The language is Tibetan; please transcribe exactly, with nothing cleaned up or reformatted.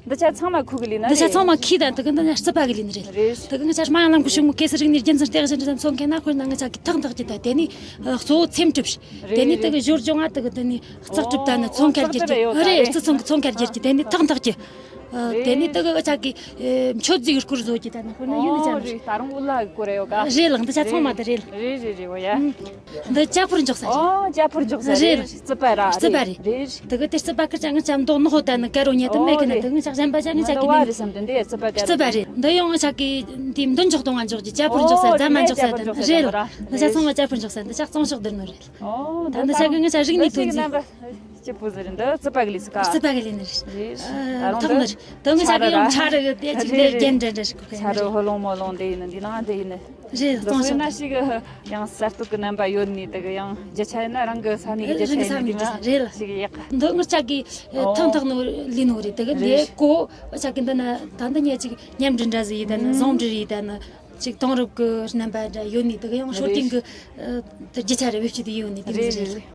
འདི་ཆ་ཚང་མ་ཁོ་གི་ལས་ན་འདི་ཆ་ཚང་མ་ཁོས་ད་དེ་གི་འདི་ན་རྩིད་པ་གི་ལས་ནི་རེད། རེད། དེ་གི་ང་ཆ་སྨན་ལམ་གི་ཞུགས་མོ་གེ་སར་རིག་གནས་རྒྱུན་འཛིན་ལྟེ་བ་ཞིག་འདྲ་མཚོན་མཁན་ན་ཁོ་ན་ང་ཆ་གི་ཐག་འདག་གི་ད་དེ་ནི་གཙོ་བོ་འཚེམ་དྲུབ་ཞིག་དེ་ནི་དེ་གི་ཞོར་ཇོ་ང་དེ་གི་དེ་ནི་རྩིད་གྲུབ་ད་ནི་ཚོང་ཁ་རྒྱུར་གྱི་རེད། རྩིད་ཚོང་གི་ཚོང་ཁ་རྒྱུར་གྱི་དེ་ནི་ཐག་འདག་གི་དེ་ནི་དེ་གི་ཨ་ཆ་གི་མཆོད་རྫས་གི་སྐོར་བཟོ་གི་ད་ནི་ཁོ་ན་ཡོད་ནི་ཅང་རེད། ད་རུང་འུ་ལ་གི་སྐོར་ཡོད་ག་རེད་ལགས། འདི་ཆ་ཚང་མ་དེ་རེད་ལགས། རེད་རེད་རེད། འོ་ཡ། འདི་ལྕགས་ཕོར་འཇོག་ས་རེད། ཨོ་ལྕགས་ཕོར་འཇོག་ས་རེད། རེད། རྩིད་པ་ར། རྩིད་པ་རེད། རེད། དེ་གི་དེ་རྩིད་པ་ཁིར་ཅང་ངི་ཅང་མདོག་ནག་པོ་ད་ནི་དཀར་རོ་ཉེ་དུ་མེད་གི་ན་དེ་ངི་ཅག་གཞན་པ་ཅང་ངི་ཅག་གི་ནི་རྩིད་པ་རེད། འདི་ཡང་ངི་ཅག་གི་འདི་མདུན་ཅོག་གཏོང་ང་འཇོག་གི་ལྕགས་ཕོར་འཇོག་ས་རྫ་མ་འཇོག་ས་དེ་རེད་ལགས། འདི་ཅག་ཚང་མ་ལྕགས་ཕོར་འཇོག་ས། འདི་ཅག་གཙང་ཤོག་བསྡུར་ནོ་རེད། ད་འདི་ཅག་གི་ངི་ཅག་རིག་གནས་ཐོན་རྫས། སྐྱིད་པོ་ཟེར་འདི་རྩིད་པ་གི་ལས་སུ་ག་རྩིད་པ་གི་ལས་ནི་རེད། རེད། ཨ་ཐོག་ནི་རེད། དེ་ངི་ཅག་གི་ཡང་ཆ་ར་གི་དེ་ཅིག་འདི་རྒྱན་འདྲ་འདྲ་ཞིག་གོ་ཁ་ཡིན། ཆ་ར་ཧོ་ལོང་མོ་ལོང་དེ་ཡིན་ནི་འདི་ནང་དེ་ཡིན་ནི། རེད། གཙང་ཤོག་ན་ཞིག་ཡང་གསར་གཏོད་ཀྱི་རྣམ་པ་ཡོད་ནི་དེ་གི་ཡང་རྒྱུ་ཆ་ཡིན་ན་རང་གི་ས་གནས་ཀྱི་རྒྱུ་ཆ་ཡིན་ནི་དེ་ང་རེད་ལགས། ཞིག་ཡག་གི་འདི་ངི་ཅག་གི་ཐང་ཐག་ནོ་ལི་ནོ་རེད། དེ་གི་འདི་གོ་ཅག་གི་འདི་ན་ད་འདི་ཉེ་ཅིག་མཉམ་འབྲི་འདྲ་ཟིག་ཡིན། ད་ནི་ཟུང་འབྲི་རེད། ད་ནི་ཅིག་དེང་རབས་ཀྱི་རྣམ་པ་འདྲ་ཡོད་ནི་དེ་གི་ཡང་ཤོ་ཏིང་གི་རྒྱུ་ཆ་རེ་བེད་སྤྱོད་དེ་ཡོད་ནི་དེ་རེད། རེད།